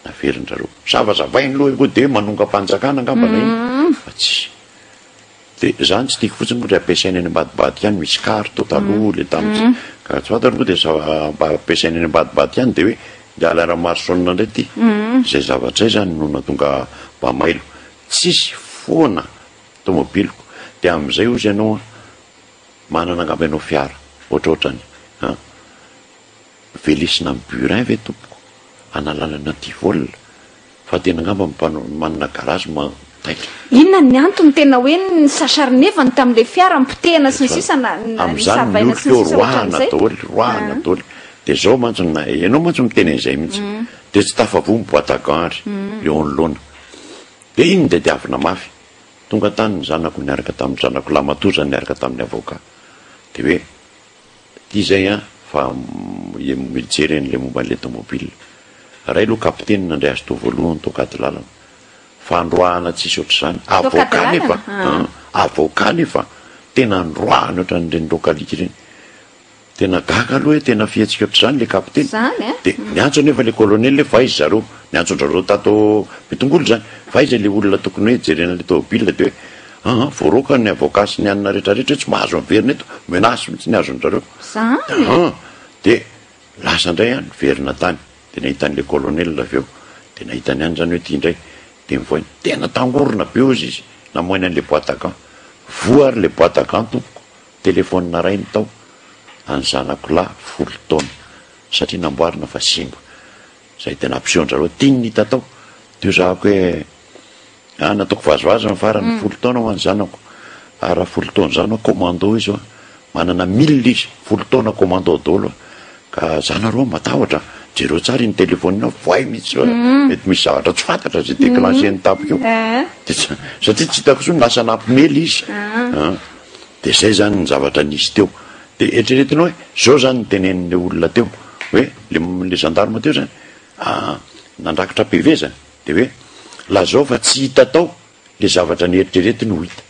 S2: Naverin-dry zareo. Zavazavainy aloha io koa dia manongam-panjakana angamba na inona fa tsisy. De zany tsy tiako fotsiny moa le ampiasaina any ambadibadika any misy carte taloha le tamin'ny ka tsy fantatra moa de ampiasaina any ambadibadika any de hoe le Alain Ramaroson ndray ty zay zavatra zay zany no nahatonga mba mailo tsisy foana tomobiliko de amizay ozy ianao an manana angamba ianao fiara ohatrohatrany an velesina am burin ve tompoko analalana anti-vol Fa tena angamba mpanao manana garage ma taitra.
S1: Inona ny antony tena hoe nisacharnevany tamin'ilay fiara nipotehana sy ny sisa na
S2: Amin'izany ny
S1: nisavaina sy ny
S2: oloko eo
S1: sisa
S2: roahana
S1: ohatran'izay?
S2: daholo, roahana daholo. Dia izao mantsy no na, ianao mantsy miteny an'izay mihitsy. Dia tsy tafavoa ny boite à gants ary, eo anoloana. Dia iny no tadiavina mafy. Tonga tany ny zanako niaraka tamin'ny zanako lahimatoa izany niaraka tamin'ny avocat. Dia hoe Ty zay an fa mijery an'ilay momba an'ilay tomobile. Ray aloha kapiteny nandray azy tao voalohany tao Kadilalana. Fandroahana tsisy ohatr'izany.
S1: Tao
S2: Avocat
S1: Kadilalana?
S2: nefa an, avocat nefa tena androahana ohatran'ireny rokalika ireny. Tena gaga aloha hoe tena fihetsika ohatr'izany ilay kapiteny.
S1: Zany an.
S2: Dia niantso anefa ilay colonel hoe fa aiza zareo. Niantso an-dRareo tato Betongolo izany. Fa aiza ilay olona tokony hoe jerena ilay tomobile dia hoe Aa voaroaka ny avocat sy ny anona rehetra rehetra hoe tsy mahazo miverina eto, menace mihitsy ny azon-dRareo.
S1: Zany?
S2: Aa dia lasa indray aho niverina tany, dia nahita an'ilay colonel avy eo, dia nahita ny any izany hoe ity indray, dia mivoaina, tena tangorona be hozy izy namoaina an'ilay boite à gants, voa ary ilay boite à gants tompoko, téléphone iray no tao, an'ny zanako lahy folo taona, satria namboarina fa simba, izay tena ampisehoan-dRareo, tiany ny hita tao, dia hoy zahako hoe. Ah nataoko vazivazy ny farany, folo taona hoa ny zanako, ary raha folo taona izany hoa commando izy hoa, Manana mille izy, folo taona commando daholo ka za nareo matahotra, jereo tsara iny telephone iny voay mihitsy fa mety misy zavatra tsy fantatra zay declencher ny tapaka eo, de tsy satria tsy hitako intsony lasa nampimely izy an, de zay zany ny zavatra nisy teo, de eritreretinao hoe zao zany ny tenenin'le olona teo hoe le le gendarme teo zany nandrakitra PV zany de hoe lazao fa tsy hita tao le zavatra nieritreretiny ho hita.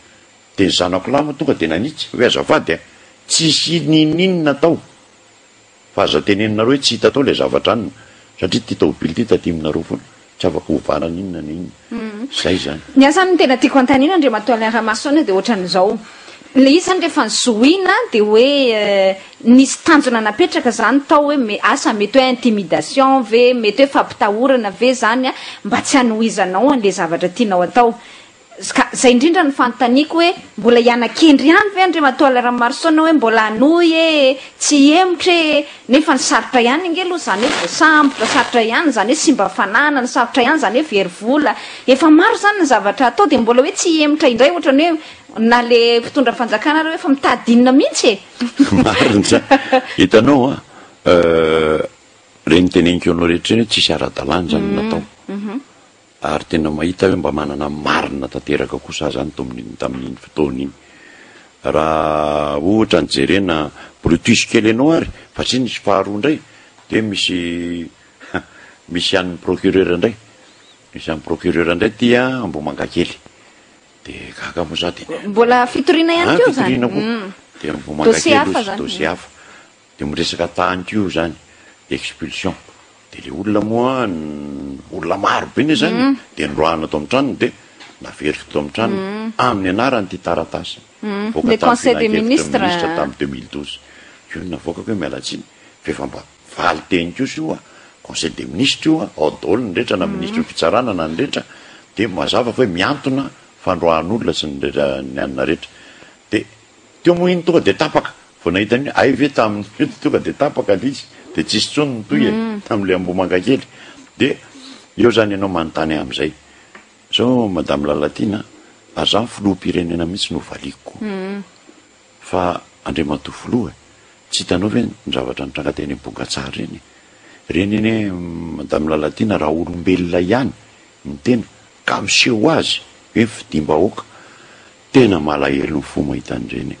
S2: Dia ny zanako lahy moa tonga dia nanitsy hoe azafady a, tsisy n'inon'inona tao fa aza teneninareo hoe tsy hita tao ilay zavatra anona satria ity taobily ity taty aminareo foana, tsy afaka ovana n'inona na inona. Izay izany.
S1: Ny ahy izany ny tena tiako anontaniana Andriamatoa Alain Ramason dia ohatran'izao, ilay izy izany rehefa nizohiana dia hoe nisy tanjona napetraka izany tao hoe asa mety hoe intimidation ve, mety hoe fampitahorana ve izany mba tsy hanohizanao an'ilay zavatra tianao atao. Ka zay indrindra no fanontaniako hoe mbola hiana-kendry ihany ve Andriamatoa Alain Ramaroson hoe mbola hanohy e, tsy hihemotra e, nefa ny sarotra ihany ange aloha izany hoe voasambotra, sarotra ihany izany hoe simba fananana, sarotra ihany izany hoe very vola, efa maro izany ny zavatra atao dia mbola hoe tsy hihemotra indray ohatran'ny hoe na le mpitondra fanjakana ary hoe efa mitady inona mihitsy e.
S2: Marina izany. Hitanao an, ireny teneniko anao rehetra ireny hoe tsisy ara-dalàna izany ny natao. Ary tena mahita hoe mba manana marina tanteraka kosa aho zany tamin'iny tamin'iny fotoana iny. Raha ohatra ny jerena Brutus kely ianao ary fa tsy nisy faharoa indray dia misy misy an'ny procureur indray, misy an'ny procureur indray aty an Ambohimangakely. Dia gaga moa za dia
S1: Mbola fitoriana ihany
S2: Ah,
S1: koa izany?
S2: fitoriana koa. Dia Ambohimangakely
S1: Dossier hafa
S2: ozy,
S1: izany.
S2: dossier hafa. Dia miresaka tany koa io zany, expulsion. Dia ilay olona moa, olona maro be anie zany e, dia noroahana tao amin'ny tranony dia naveriko tao amin'ny tranony amin'ny anaran'ity taratasy nivoaka
S1: Le
S2: tamin'ny
S1: conseil des
S2: filankevitry ny
S1: ministres.
S2: minisitra tamin'ny 2012. Io no navoakako hoe miala tsiny fa efa mba valin-teny kosa io a, conseil des ministres io a, ao daholo ny rehetra na minisitry ny fitsarana na ny rehetra, dia mazava fa hoe miantona fandroahan'olona sy ny rehetra ny anona rehetra. Dia Teo moa iny tonga dia tapaka, vao nahita an'iny, hay ve tamin'io tonga dia tapaka ilay izy, dia tsisy intsony ny tohiny e, tamin'ilay Ambohimangakely. Dia eo izany ianao manontany ahy amin'izay, izao Madame Lalatiana a, ary izaho filoham-pirenena mihitsy no valiako koa, fa Andriamatoa Filoha e, tsy hitanao ve ny zavatra nitranga teny Ambohimgatsara ireny e? Ireny anie Madame Lalatiana raha olombelona ihany ny tena ka miseho azy hoe fidiam-bahoaka, Tena malahelo ny fo mahita an'ireny e!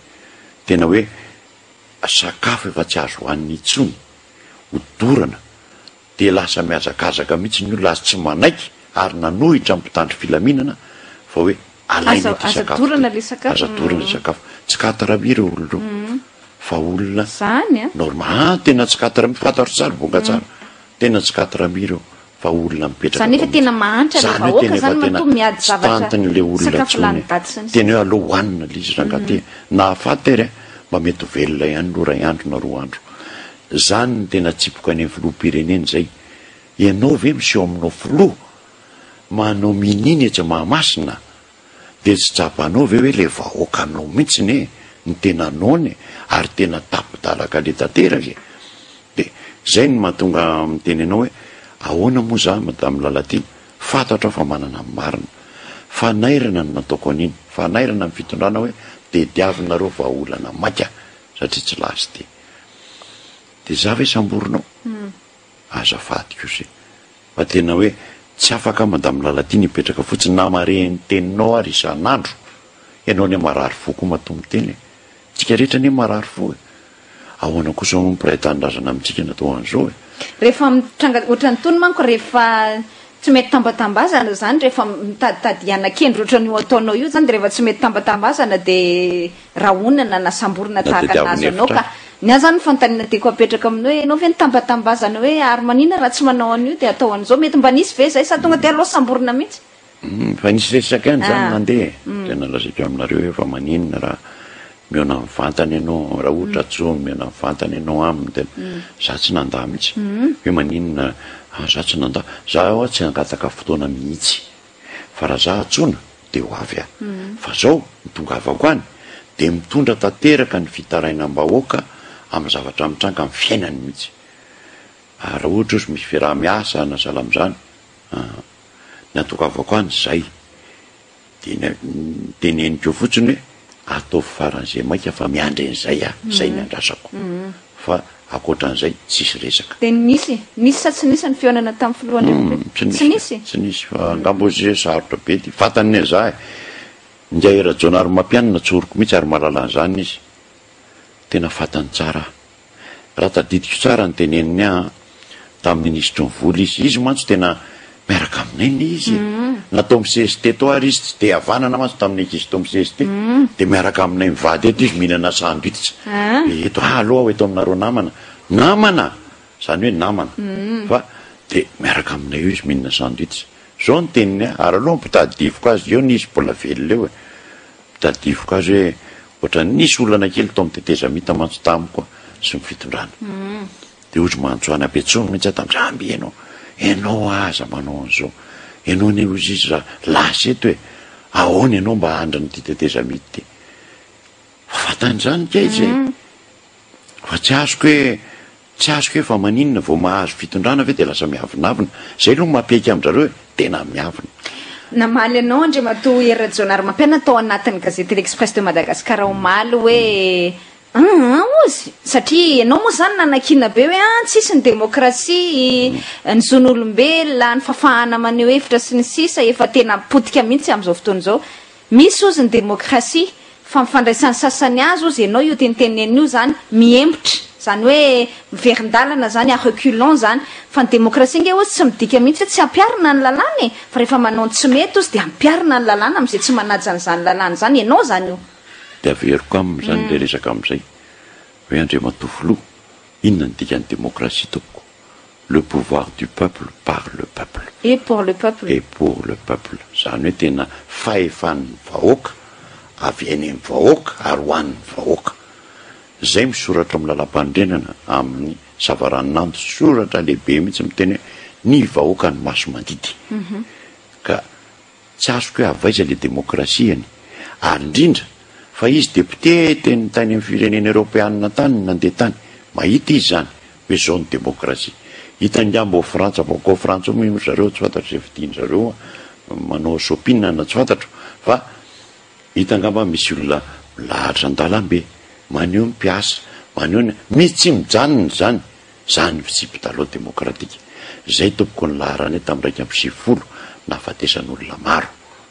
S2: Tena hoe sakafo efa tsy azo hohanina intsony, hodorana, dia lasa mihazakazaka mihitsy ny olona ary tsy manaiky ary nanohitra ny mpitandro filaminana fa hoe alaina ity
S1: Aza
S2: sakafo
S1: dorana
S2: ity,
S1: le sakafo.
S2: aza dorana ilay sakafo. Tsy quatre mille ireo olona ireo fa olona
S1: Zany an!
S2: normal, ah tena tsy quatre mille, fantatro tsara, bonga tsara, tena tsy quatre mille ireo. fa olona mipetraka
S1: Zany efa
S2: tao
S1: tena
S2: mihitsy.
S1: mahantra le
S2: Zany hoe
S1: vahoaka
S2: tena efa
S1: zany
S2: tena
S1: matoa miady
S2: tsy
S1: zavatra
S2: tantin'le olona
S1: sakafo
S2: intsony
S1: lany
S2: e.
S1: daty sy ny
S2: Tena
S1: sisa.
S2: hoe aleo hohanina le izy rangahy ty e. Na hahafaty ary mba mety ho velona ihany aloha iray andro na roa andro. Zany no tena tsipoko any amin'ny filoham-pirenena izay. Ianao ve miseho aminao filoha manao mininy etsy Mahamasina dia tsy tsapanao ve hoe le vahoakanao mihitsy ne no tena noana e ary tena tapi-dalakale tanteraka e. Dia izay no mahatonga miteny anao hoe ahoana moa za Madame Lalatiana, fantatro aho fa manana ny marina. Fanairana no nataoko an'iny, fanairana ny fitondrana hoe tediavinareo vahaolana maika satria tsy lasa ity. Dia za ve samborinao? Azafady kosa e. Fa tena hoe tsy afaka Madame Lalatiana hipetraka fotsiny na marehin'ny teninao ary isan'andro. Ianao anie marary fo koa matoa miteny e. Tsika rehetra anie marary fo e. Ahoana kosa hono mpiray tanindrazana amintsika natao an'izao e?
S1: Rehefa mitranga ohatran'itony manko rehefa tsy mety tambatambazana zany rehefa mitaditady hiana-kendry ohatran'io ataonao io zany de rehefa tsy mety tambatambazana de rahonana na samborina
S2: Na
S1: tahaka ny nahazo
S2: tadiavina
S1: anao
S2: hevitra
S1: ka. Ny ahy zany ny fanontaniana tiako apetraka aminao hoe ianao ve nitambatambazana hoe ary manina raha tsy manao an'io de atao an'izao mety mba nisy ve zay sa tonga de aleo samborina mihitsy?
S2: Fa nisy resaka ihany zany nandeha e, tena lazaiko aminareo hoe fa maninona raha mihaona mivantana ianao, raha ohatra antsoiny mihaona mivantana ianao aminy tena, za tsy nandà mihitsy hoe maninona, ah za tsy nandà, za hoa tsy nangataka fotoana mihitsy fa raha za antsoina de ho avy aho, fa zao ny tongavako any de mitondra tanteraka ny fitarainam-bahoaka amin'ny zavatra mitranga amin'ny fiainany mihitsy, ary raha ohatra ozy misy fiaraha-miasa na sahala amin'izany, ah. Ny atongavako any izay dia ny teneniko eo fotsiny hoe Ataovy faran'izay maika fa miandry an'izay aho, izay ny andrasako. Fa ankoatran'izay tsisy resaka.
S1: Dia nisy? Nisy sa tsy nisy ny fihaonana tamin'ny filohan'ny Repoblika?
S2: Tsy nisy.
S1: Tsy nisy?
S2: Tsy nisy fa angamba hozy hoe sarotra be ity. Fantany ny an'izaho e. Ingahy Rajaonarimampianina tsoriko mihitsy ary mahalala an'izany izy. Tena fantany tsara aho. Raha tadidiko tsara ny teneniny ahy an, tamin'ny minisitry ny vola izy, izy mantsy tena miaraka aminay anie izy e! Natao amin'ny cst tao ary izy, tsy dia havanana mantsy tamin'ny ankizy tao amin'ny cst, dia miaraka aminay mivady eto izy mihinana sandwich, dia eto, ah aleo aho eto aminareo namana, namana! Izany hoe namana, fa dia miaraka aminay eo izy mihinana sandwich. Izao ny teniny ahy, ary aleo ampitadidiviko azy, eo anie izy mbola velona eo e! Tadidiko azy hoe ohatran'ny nisy olana kely tao amin'ny tetezamita mantsy tamiko sy ny fitondrana. Dia hozy Mantsoana Betsono mihitsy aho tamin'izay, Amby ianao, ianao aza manao an'izao, ianao anie hozy izy raha lasa eto e, ahoana ianao mba handrin'ity tetezamita ity. Fa fantany izany kay izy e. Fa tsy azoko hoe Tsy azoko hoe fa maninona vao mahazo fitondrana ve dia lasa miavonavona? Zay aloha no mampiaiky amin-drareo e, tena miavona.
S1: Namaly anao Andriamatoa Hery Rajaonarimampianina tao anatin'ny gazety L'Express de Madagascar omaly hoe an hozy satria ianao moa izany nanakiana be hoe an tsisy ny demokrasia, ny zon'olombelona, ny fahafahana maneho hevitra sy ny sisa efa tena potika mihitsy amin'izao fotoana izao. Misy ozy ny demokrasia, fa ny fandraisan'ny sasany azy ozy ianao io tenitenenina io zany mihemotra, zany hoe miverin-dalana zany, à reculons zany, fa ny demokrasia nge ozy tsy midika mihitsy hoe tsy ampiharina ny lalàna e, fa rehefa manao ny tsy mety ozy dia ampiharina ny lalàna amin'izay tsy manaja an'izany lalàna izany, ianao zany io.
S2: Dia averiko aminy izany ilay resaka amin'izay hoe Andriamatoa Filoha, inona ny dikan'ny demokrasia tompoko? Le pouvoir du peuple par le peuple.
S1: Et pour le peuple.
S2: Et pour le peuple. Izany hoe tena fahefan'ny vahoaka, avy eny amin'ny vahoaka ary ho an'ny vahoaka. Izay misoratra ao amin'ny lalàmpanorenana amin'ny savaranonando, soratra lehibe mihitsy miteny hoe ny vahoaka no maso-mandidy. Ka Tsy azoko hoe avy aiza le demokrasiany, ary indrindra fa izy député teny tany amin'ny firenena eropeanina tany no nandeha tany, mahita izy zany hoe zao ny demokrasia. Hitany ngamba ao Frantsa, bon ko ao Frantsa ao moa ry zareo tsy fantatro izay fidin-dry zareo manao shopping na tsy fantatro fa hita angamba misy olona milahatra an-dalambe, maneho ny mpiasa, maneho ny, misy tsy mijanona izany. Zany fitsipi-dalao demokratika zay tompoko ny laharanay tam 91 nahafatesan'olona maro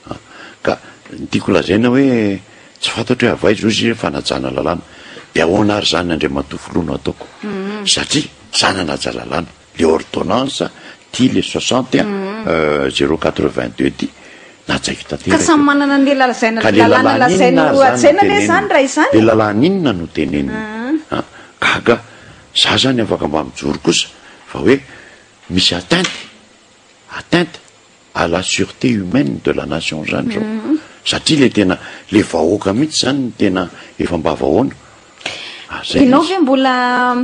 S2: a! Ka ny tiako lazaina hoe tsy fantatro hoe avy aiza ozy hoe fanajana lalàna de ahoana ary zany Andriamatoa Filoha no ataoko satria za nanaja lalàna le ordonnance ty le 61 082 ty najaiko
S1: Ka
S2: tanteraka
S1: samy
S2: io
S1: manana ny lazaina
S2: ka le
S1: lalàna
S2: lalàna
S1: lazainy
S2: inona
S1: ho
S2: ary zany no
S1: hajaina anie
S2: tenenina
S1: zany raha izany
S2: le
S1: e!
S2: lalàna inona no tenenina a! Gaga Za zany afaka mba mijoro kosa fa hoe misy atteinte, atteinte à la sureté humaine de la nation zany zao. Satria le tena, le vahoaka mihitsy zany no tena efa mba vahoana. Ah zay le
S1: Ianao
S2: izy.
S1: ve mbola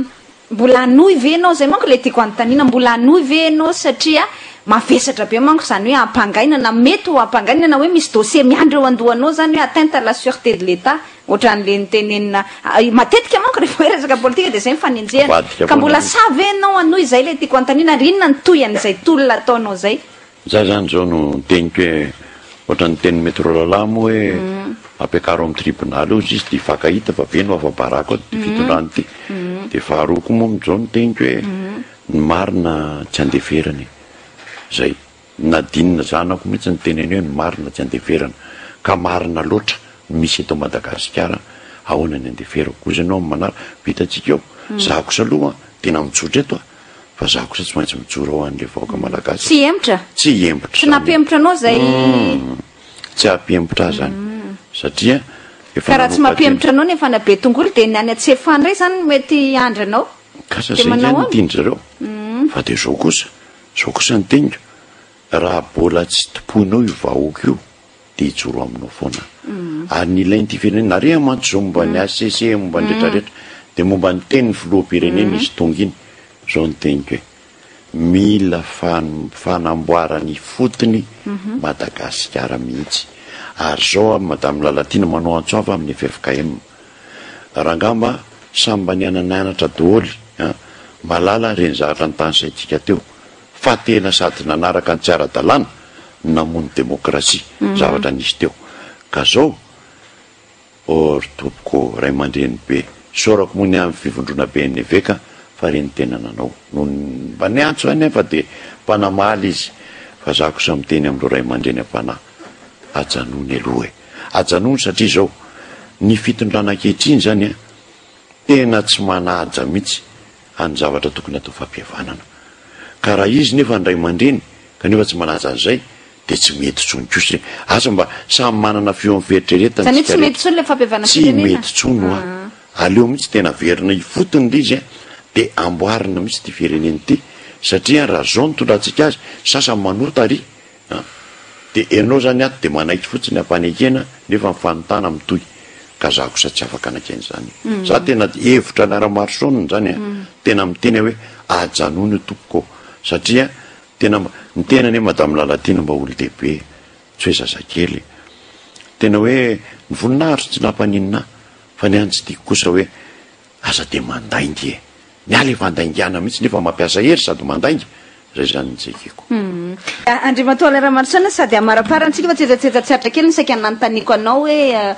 S1: mbola hanohy ve ianao, zay manko le tiako anontaniana, mbola hanohy ve ianao satria mavesatra be manko zany hoe ampangaina na mety ho ampangaina na hoe misy dossier miandry eo andohanao zany hoe atteinte à la sureté de l'Etat. Ohatran'le nitenenina matetika manko rehefa hoe resaka politika dia izay ny fanenjehana.
S2: Avadika
S1: Ka
S2: foana
S1: mbola
S2: aloha.
S1: sahy ve ianao hanohy izay ilay tiako anontaniana ary inona ny tohian'izay tolona ataonao izay?
S2: Za zany zao no teniko hoe ohatran'ny tenin'i Maître Lala moa hoe ampiakaro amin'ny tribonaly eo izy dia hifankahita fa be no afa-baraka ao ity fitondrana ity. Dia faharoa koa moa amin'izao ny teniko hoe ny marina tsy andeferana e. Zay. Nadine zanako mihitsy niteny an'io hoe ny marina tsy andeferana. Ka marina loatra ny misy eto Madagasikara ahoana ny andeferako? Hozy ianao amin'ny manaraka, ho hitantsika eo. Za kosa aloha tena mitsotra eto a! Fa za kosa tsy maintsy mijoro ho an'ilay vahoaka malagasy.
S1: Tsy hihemotra?
S2: Tsy hihemotra
S1: Tsy
S2: zany.
S1: nampihemotra anao izay?
S2: Humm. Tsy hampihemotra ahy zany. Satria efa
S1: Ka raha tsy
S2: nanomboka teny.
S1: mampihemotra anao ny efa nabe tongolo dia ny any Antsefana indray izany no mety hiandry anao?
S2: Kasa
S1: Dia
S2: zay
S1: manao
S2: ihany no
S1: ahoana?
S2: tian-dry zareo. Fa dia zao kosa, Zao kosa ny teniko, raha bola tsy tompoinao io vahoaka io dia hijoro aminao foana. Ary ny ilain'ity firenena, nare mantsy zao momba ny HCC, momba ny retraretra, dia momba ny tenin'ny filoham-pirenena izy tonga iny, zao ny teniko e, mila fanamboarana ifotony Madagasikara mihitsy. Ary zao aho Madame Lalatiana manao antso avo amin'ny ffkm, Rangamba samy mba niana-nianatra doholy an! Malala ireny zavatra notanisaintsika teo fa tena sady nanaraka ny tsy ara-dalàna no namono demokrasia zavatra nisy teo ka zao. Oh ry tompoko ô, ray aman-dreny be, isaorako moa ny amin'ny fivondrona-ben'ny eveka fa re ny tena nanao. Nony mba niantso ahy nefa dia mba namaly izy, fa za kosa miteny amin'ireo ray aman-dreny am-panahy, ajanony aloha e! Ajanony satria izao, ny fitondrana ankehitriny izany an, tena tsy manaja mihitsy an'ny zavatra tokony atao fampihavanana. Ka raha izy nefa ny ray aman-dreny kanefa tsy manaja an'izay, dia tsy mety intsony kosa e! Asa mba samy manana feo amin'ny fieritreretany
S1: Izany hoe
S2: tsika
S1: tsy mety
S2: rehetra.
S1: intsony ilay fampihavanana
S2: Tsy
S1: firenena?
S2: mety intsony hoa. Aleo mihitsy tena averina ifotony ilay izy an, dia amboarina mihitsy ity firenena ity, satria raha zao no itondrantsika azy, sasany manota ary an, dia ianao zany ato dia manaiky fotsiny ampanekena nefa ny fanontana mitohy, ka za kosa tsy afaka hanaiky an'izany. Za tena hevitra an'i Ramaroson zany an, tena miteny aho hoe ajanony io tompoko ô, satria Tena mba, ny tena anie Madame Lalatiana mba olon-dehibe, tsy hoe zazakely. Tena hoe ny voninahitro tsy nampaninona ahy, fa ny ahy ny tsy tiako kosa hoe aza dia mandainga e. Ny ahy le fandaingana mihitsy nefa mampiasa hery sady mandainga, zay zany ny tsy ekeko.
S1: Andriamatoa Alain Ramarosaina, sady hamaraparana antsika fa tsetsatsetsa tsy aritra kely ny saika nanontaniako anao hoe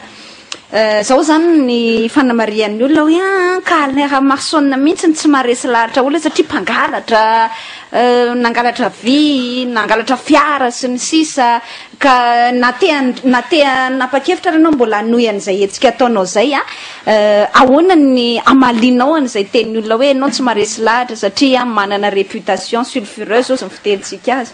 S1: Zao zany ny fanamarihan'ny olona hoe aa ka Alain Ramarosaona mihitsy no tsy maharesy lahatra olona satria mpangalatra, nangalatra vy, nangalatra fiara sy ny sisa ka na te na te hanapa-kevitra ary ianao mbola hanohy an'izay hetsika ataonao izay a, ahoana ny hamalianao an'izay tenin'ny olona hoe ianao tsy maharesy lahatra satria manana réputation sulfureuse hozy ny fitenintsika azy.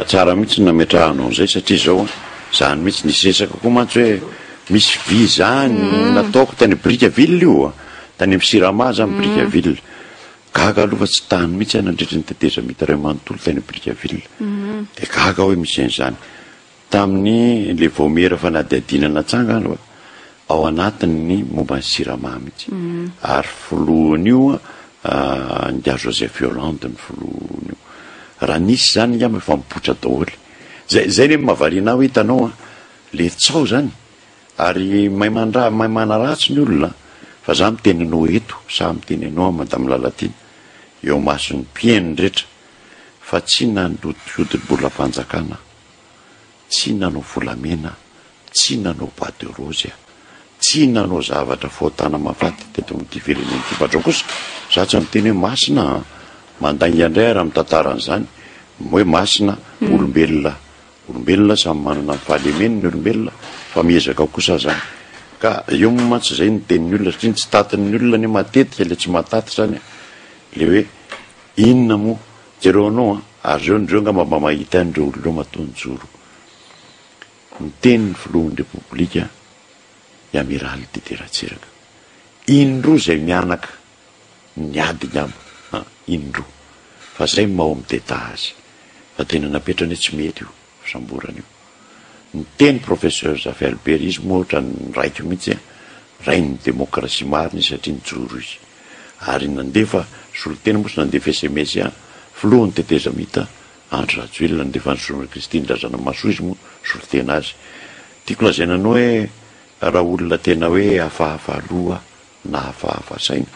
S2: Tsara mihitsy ny nametrahanao an'izay satria izao an, zany mihitsy, nisy resaka koa mantsy hoe misy vy zany nataoko tany Brickaville io an, tany amin'ny Sirama zany Brickaville, gaga aloha fa tsy tany mihitsy aho nandritry ny tetezamita iray manontolo tany Brickaville, dia gaga aho hoe misy an'izany. Tamin'ny le vaomiera fanadihadiana natsangana aloha, ao anatin'ny momba ny Sirama mihitsy. Ary filohan'io ingahy Joseph Hollande ny filohan'io. Raha nisy izany angamba efa mipoitra daholo. Zay zay anie mahavariana ahy hoe hitanao an, le tsaho zany, ary mahay mandra- mahay manaratsy ny olona fa za miteny anao eto, sahy miteny anao aho Madame Lalatiana, eo imason'ny mpihaino rehetra, fa tsy nanodikodiny bolam-panjakana aho. Tsy nanao volamena aho, tsy nanao bois de rose aho, tsy nanao zavatra fahotana mahafaty teto amin'ity firenena ity. Fa hatrao kosa, za tsy miteny hoe masina an! Mandainga indray aho raha mitantara an'izany, hoe masina, olombelona, olombelona samy manana ny fahalemeny ny olombelona, fa miezaka kosa aho zany. Ka eo moa mantsy izay ny tenin'ny olona, satria ny tsy tatin'ny olona anie matetika, ilay tsy mahataty zany an, ilay hoe inona moa Jereo anao an, ary zao ndreo angamba mba mahita an'ireo olona ireo matoa nijoro. Niteny ny filohan'ny Repoblika, i Amiraly Didier Ratsiraka. Indroa izay mianaka niady ngamba an, indroa. Fa zay ny maha homme d'Etat azy. Fa tena napetrany hoe tsy mety io fisamborana io. Niteny Professeur Zafy Albert, izy moa ohatran'ny raiko mihitsy an, rain'ny demokrasia marina izy satria nijoro izy. Ary nandefa solontena moa tsy nandefa sms an, filohan'ny tetezamita Andry Rajoelina, nandefa an'i Zono Christine Razanamahasoa izy moa solontena azy. Tiako lazaina anao hoe raha olona tena hoe hafahafa loha na hafahafa saina,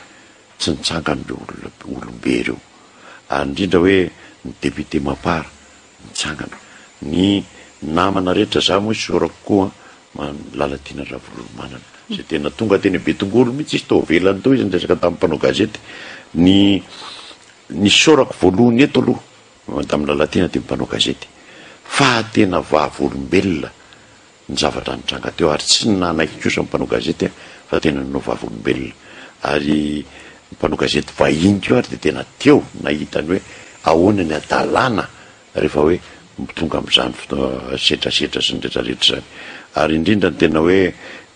S2: tsy nitsangana ireo olona olombe ireo. Ary indrindra hoe ny député Mapar, Mitsangana. Ny namana rehetra, za moa isaorako koa an Lalatiana Ravololomanana izay tena tonga teny Betongolo mihitsy izy tao ivelany tao izy niresaka tamin'ny mpanao gazety. Ny ny isaorako voalohany eto aloha Madame Lalatiana dia ny mpanao gazety fa tena vavolombelona ny zavatra nitranga teo ary tsy nanaiky kosa ny mpanao gazety fa tena nanao vavolombelona ary ny mpanao gazety vahiny koa ary dia tena teo nahita ny hoe ahoana ny hadalana rehefa hoe tonga amin'izany fotoana setrasetra sy ny retraretra izany ary indrindra ny tena hoe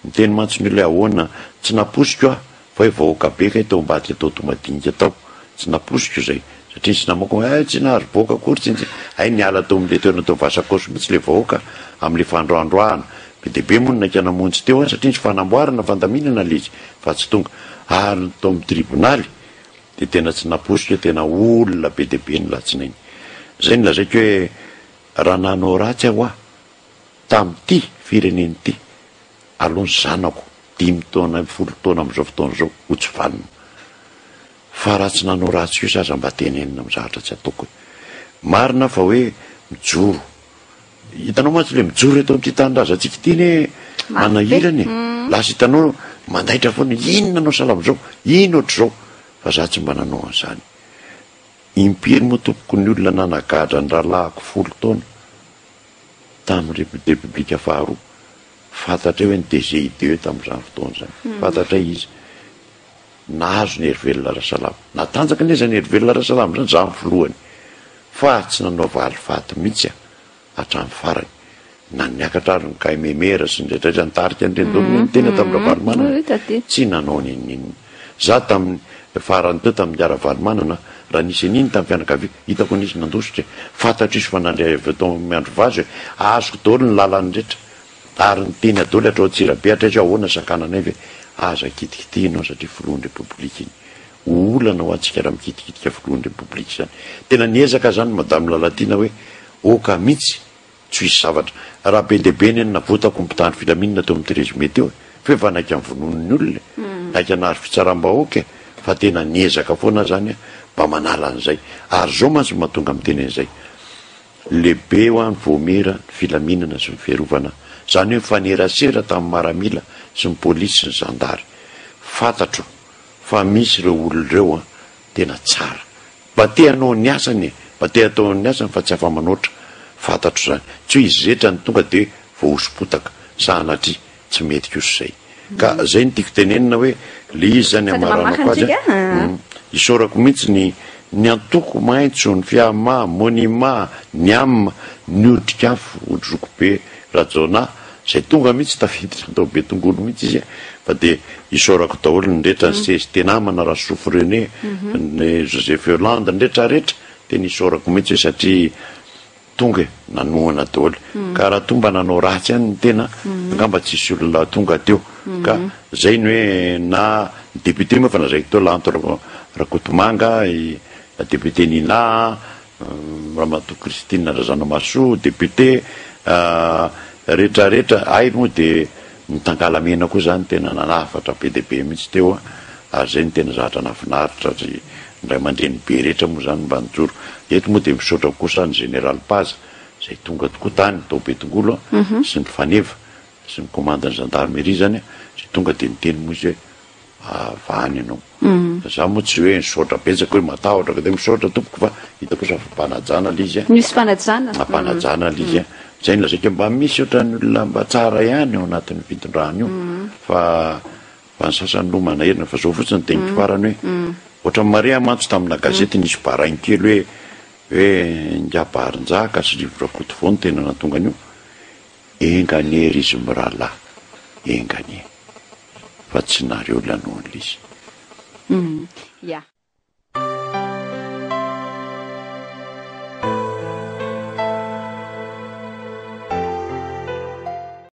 S2: niteny mantsy ny olona hoe ahoana tsy nampoiziko aho Fa hoe vahoaka be kay tao ambadika tao Toamadinika tao, tsy nampoiziko izay, satria nisy namako hoe hay tsy nahazo boaka akory tsy tsy, hay niala tao amin'ilay toerana tao Vasakosy mihitsy ilay vahoaka amin'ilay fandroandroahana, be dia be moa ny naika namonjy teo an, satria nisy fanamboarana, fandaminana ilay izy fa tsy tonga, ary ny tao amin'ny tribonaly dia tena tsy nampoiziko hoe tena olona be dia be ny latsinainy. Izay no lazaiko hoe raha nanao ratsy aho hoa tamin'ity firenena ity, Aleo ny zanako dimy taona folo taona amin'izao fotoana izao ho tsy vanona. Fa raha tsy nanao ratsy kosa aza mba tenenina amin'ny zavatra tsy ataoko e. Marina fa hoe mijoro. Hitanao mantsy ilay mijoro eto amin'ity tanindrazantsika ity anie manahirana e. Lasa hitanao mandaitra foana, inona anao sahala amin'izao, ino ohatr'izao, fa za tsy mba nanao an'izany. Impiry moa tompoko ny olona nanagadra ny rahalahiko 10 taona tamin'ny Repoblika faharoa, fantatray hoe ny DGIDE tamin'izany fotoana izany, fantatray izy. Nahazo ny Herivelona Rasalama. Natanjaka anie izany Herivelona Rasalama izany, izaho no filohany. Fa tsy nanao valifaty mihitsy aho hatramin'ny farany. Na niakatra ary ny KMMR sy ny rehetra rehetra nitarika an'ireny daholo anie ny tena tamin'i Ravalomanana. Tsy nanao n'inon'inona. Izaho tamin'ny farany teo tamin'i Ravalomanana, raha nisy an'iny tamin'ny fianakaviako, hitako nisy nandositra e. Fantatro izy fa nandray avy tao Miandrivazo e. Azoko daholo ny lalany rehetra. Ary niteny adoly hatrao Antsirabe hatraiza hoe ahoana sakananay ve? Aza kitikitihina ao satria filohan'ny Repoblika iny. Ho olana ho antsika raha mikitikitika filohan'ny Repoblika izany. Tena niezaka zany Madame Lalatiana hoe oka mihitsy tsy ho hisy zavatra. Raha be dia be anie ny navotako ny mpitandro filaminana teo amin'ny 13 mai teo e. Fa efa naika novonoin'ny olona e. Naika nahazo fitsaram-bahoaka e. Fa tena niezaka foana aho zany mba manala an'izay. Ary izao mantsy no mahatonga miteny an'izay. Lehibe ho an Voamera ny filaminana sy ny fiarovana, izany hoe mifanerasera tamin'ny maramila sy ny polisy sy ny zandary. Fantatro fa misy ireo olona ireo an, tena tsara. Mba te hanao ny asany e, mba te hatao ny asany fa tsy afa-manoatra. Fantatro izany. Tsy hoe izy rehetra no tonga dia voahoso-potaka, sanatria. Tsy mety kosa izay. Ka zay no tiako tenenina hoe le izy zany amaranako azy a. Isaorako mihitsy ny ny antoko maitso, ny fiama, monima, ny am, ny otrikafo, otrzokobe, rajaonah, zay tonga mihitsy tafiditra tao Betongolo mihitsy izy a. Fa dia isaorako daholo ny rehetra, ny CST namana, Rasofo René, ny Joseph Hollande, ny rehetra rehetra, tena isaorako mihitsy hoe satria Tonga e, nanohana daholo. Ka raha toa mba nanao ratsy ihany ny tena, angamba tsisy olona tonga teo. Ka zay ny hoe na ny député moa efa lazaiko teo, Lanto Rakotomanga, i député Nina, Ramatoa Christine Razanamahasoa, député, rehetra rehetra, hay moa dia ny Tangalamena koa zany tena nanafatra be dia be mihitsy teo an, ary zay no tena zavatra nahafinaritra ry Ny ray aman-dreny be rehetra moa izany mba nijoro. Eto moa dia misaotra kosa ny Général Paza izay tonga tokoa tany tao Betongolo sy ny Faneva sy ny commande-n'ny gendarmerie izany izay tonga dia niteny moa izy hoe avy any ianao. Za moa tsy hoe nisaotra betsaka hoe matahotra ka dia misaotra tompoko fa hita kosa fa ampanajana ilay izy.
S1: Misy fanajana.
S2: Ampanajana ilay izy. Izay no lazaiko hoe mba misy ohatran'ny olona mba tsara ihany ao anatin'ny fitondrana io fa Fa ny sasany aloha manahirana fa zao fotsiny ny teniko farany hoe ohatran'ny Maria mantsy tamina gazety nisy barainy kely hoe hoe ingahy Barinjaka sy Rivo Rakotovao no tena nahatonga an'io, enga anie ry izy mirahalahy, enga anie fa tsy nareo ilay hanao an'ilay izy.
S1: Ya.